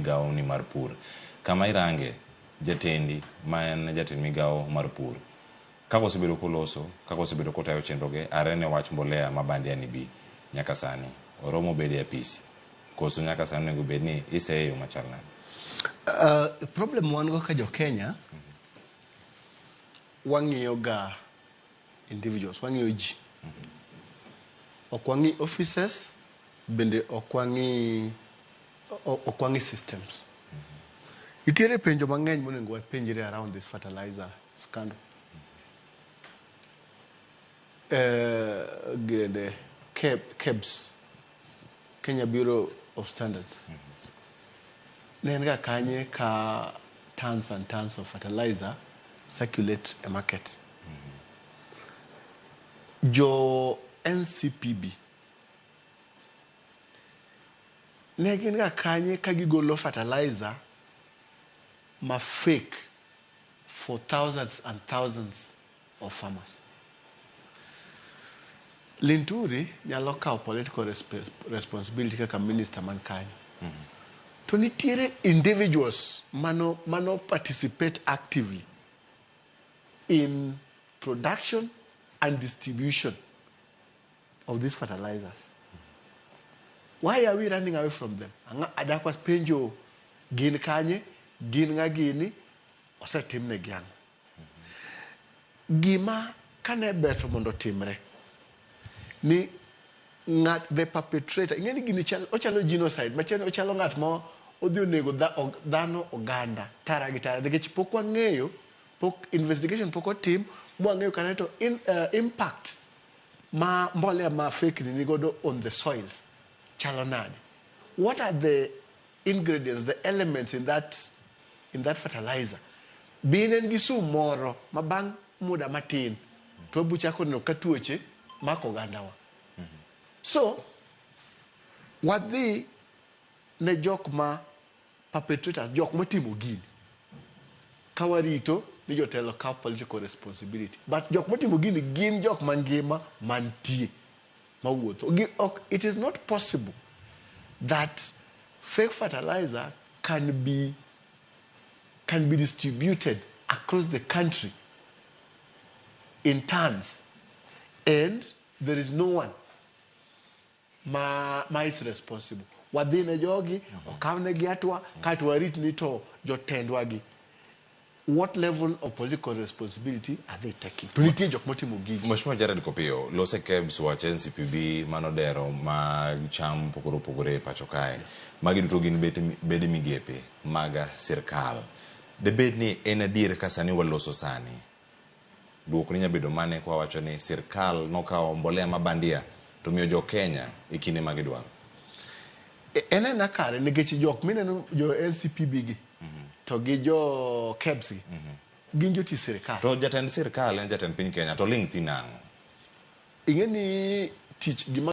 migawo ni mar pur. Kama irange jatendi ma en jatend migawo mar pur kaka osebedo koloso, kaka osebedo kotayo chenroge are ne wach mbolea ma bandia ni bi nyaka sani oromo bedo e apisi koso nyaka sani onego bed ni iseye e yo machal nade? Problem wan go ka jo Kenya, wang'iyo ga individuals, wang'iyo ji. Ok wang'i offices, bende ok wang'i systems. Nitiere penjo mang'eny monego wapenjre around this fertilizer scandal. Gede KEBS, Kenya Bureau of Standards. Ne en ga kanye ka tons and tons of fertilizer circulate e market? Jo NCPB ne gin ga kanye ka gigolo fertilizer ma fake for thousands and thousands of farmers? Linturi nyalo kawo political responsibility kaka minister man kanyo. To nitiere individuals mano participate actively in production and distribution of these fertilizers. Why are we running away from them? Ang'a adakwa penjo gin kanye, gin ng'a gini, osetimnegi ang'o? Gima kane ber to mondo otimre ni ng'at the perpetrator ing'e ni gini chal, ochalo genocide machalo ochalo ng'at ma odhi onego dhano oganda tara gi tara nikech pok wang'eyo, pok investigation pok otim mwang'eyo kata to impact ma mbolea ma fake ni nigodo on the soils chalo nade, what are the ingredients, the elements in that fertilizer. Bin en gi sum moro ma bang' muda matin to wabiro chako neno ka tuoche mako ogandawa. So wadhi ne jok ma perpetrators, jok motimo gini, ka warito ni jotelo kaw political responsibility, but jok motimo gini gin jok mangima mantie mawuotho. Ok, it is not possible that fake fertilizer can be distributed across the country in tons and there is no one ma is responsible. Wadhi ne jogi okawnegi hatua kaeto warit ni to jotendwa gi, what level of political responsibility are they taking? To nitie jok motimo gigi. Mheshimiwa Jared Kopiyo, lose KEBS, wach NCPB manodero mag cham mopogore opogore e pacho kae. Magi duto gin bede migepe mag sirkal. Debed ni en adier ka sani waloso sani. Duoko ni nyabedo mane kwa wacho ni sirkal nokawo mbolea ma bandia to miyo jo Kenya e kinde ma gidwaro? En ena kare nikech jok mineno jo NCPB gi to gi jo KEBS gi gin jotich sirikal. To jatend sirkal en jatend piny Kenya to ling' thi nang'o? Ing'e ni tich gima